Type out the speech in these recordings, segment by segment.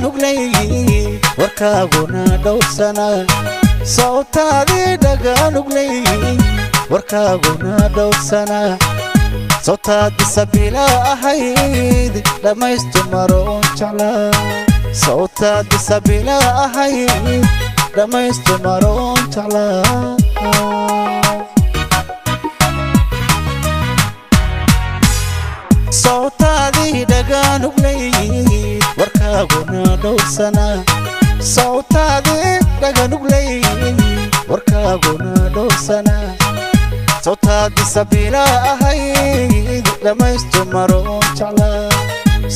dhaganuglay warkaaguna dhowrsana sawtaadii dhaganuglay warkaaguna dhowrsana sawtaadii sabiila ahayd dhammaystu maroon jeclaa sawtaadii sabiila ahayd dhammaystu maroon jeclaa sawtaadii dhaganuglay warkaaguna dhowrsana sawtaadii dhaganuglay warkaaguna dhowrsana sawtaadii sabiila ahayd dhammaystu maroon jeclaa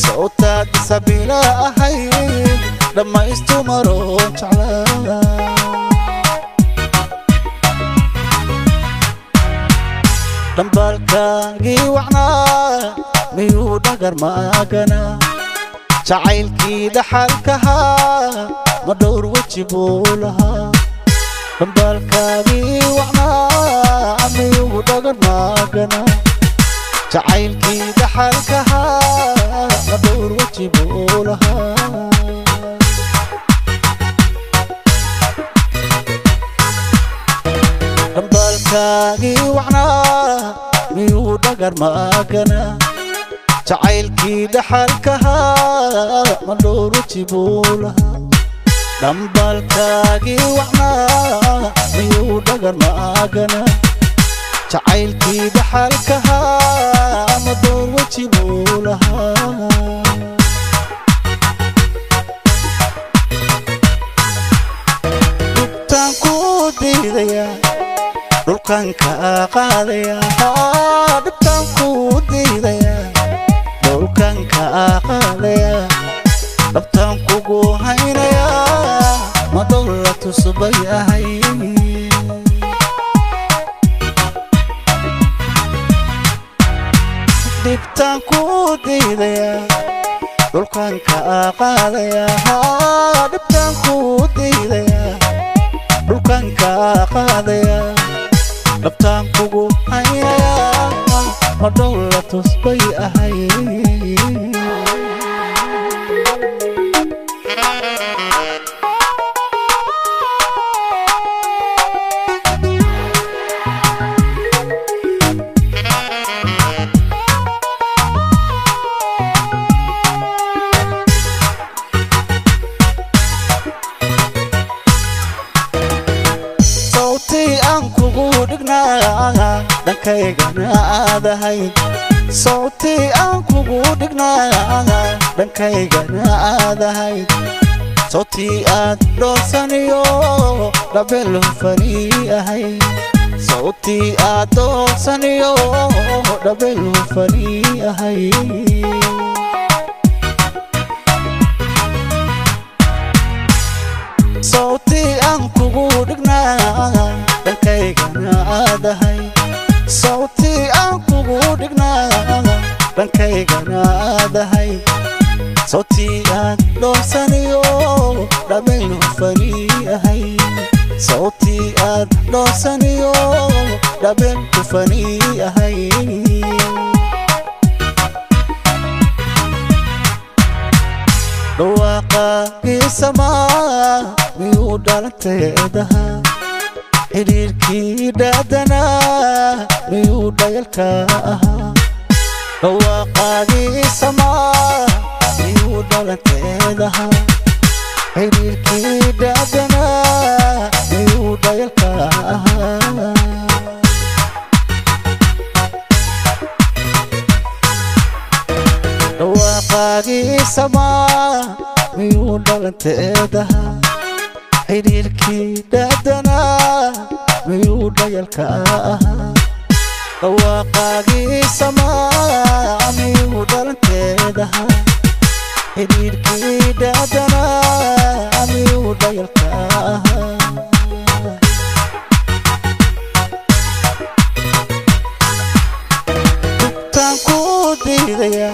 sawtaadii sabiila ahayd dhammaystu maroon jeclaa dhambalkaagii wacnaa miyuu dhagar maagana jacaylkii dhaxalkahaa ma dhowr weji buu lahaa dhambalkaagii wacnaa miyuu dhagar maagana jacaylkii dhaxalkahaa ma dhowr weji buu lahaa dhambalkaagii wacnaa miyuu dhagar maagana jacaylkii dhaxalkahaa ma dhowr weji buu lahaa dhambalkaagii wacnaa miyuu dhagar maagana jacaylkii dhaxalkahaa ma dhowr weji buu lahaa dhibtaan ku diidaya dhulkan kaa qaadaya dhibtaan ku diidaya dhulkan kaa qaadaya dhabtaan kugu haynaya ma dhowla tusubay ahay dhibtaan ku diidaya dhulkan kaa qaadaya dhibtaan ku diidaya dhulkan kaa qaadaya dhabtaan kugu haynaya ma dhowla tusbay ahay dhankaygana aadahayd sawtii aan kugu dhignaa dhankaygana aadahayd sawtii aad dhoolsaniyo dhabel hufanii ahayd sawtii aad dhoolsaniyo dhabel hufanii ahayd sawtii aan kugu dhignaa dhankaygana aadahayd sawtii aan kugu dhignaa dhankaygana aadahayd sawtii aad dhoolsaniyo dhabel hufanii ahayd sawtii aad dhoolsaniyo dhabel hufanii ahayd dhawaaqaagii samaa miyuu dhalanteedahaa xidhiirkii dhaadanaa miyuu dhayalka ahaa dhawaaqaagii samaa miyuu dhalanteedahaa xidhiirkii dhaadanaa miyuu dhayalka ahaa dhawaaqaagii samaa miyuu dhalanteedahaa xidhiirkii dhaadanaa miyuu dhayalka ahaa dhawaaqaagii samaa miyuu dhalanteedahaa xidhiirkii dhaadanaa miyuu dhayalka ahaa dhibtaan ku diidaya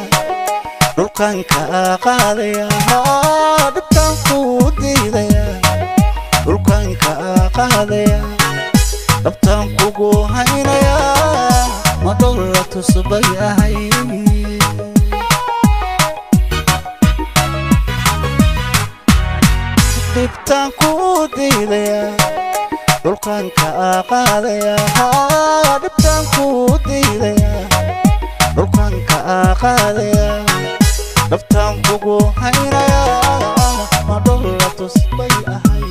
dhulkan kaa qaadaya dhibtaan ku diidaya dhulkan kaa qaadaya dhabtaan kugu haynaya ma dhowla tusubay ahay. Dhibtaan kuu diidaya, dhulkan kaa qaadaya. Dhibtaan kuu diidaya, dhulkan kaa qaadaya. Dhabtaan kugu haynaya, ma dholla tus bay ahay.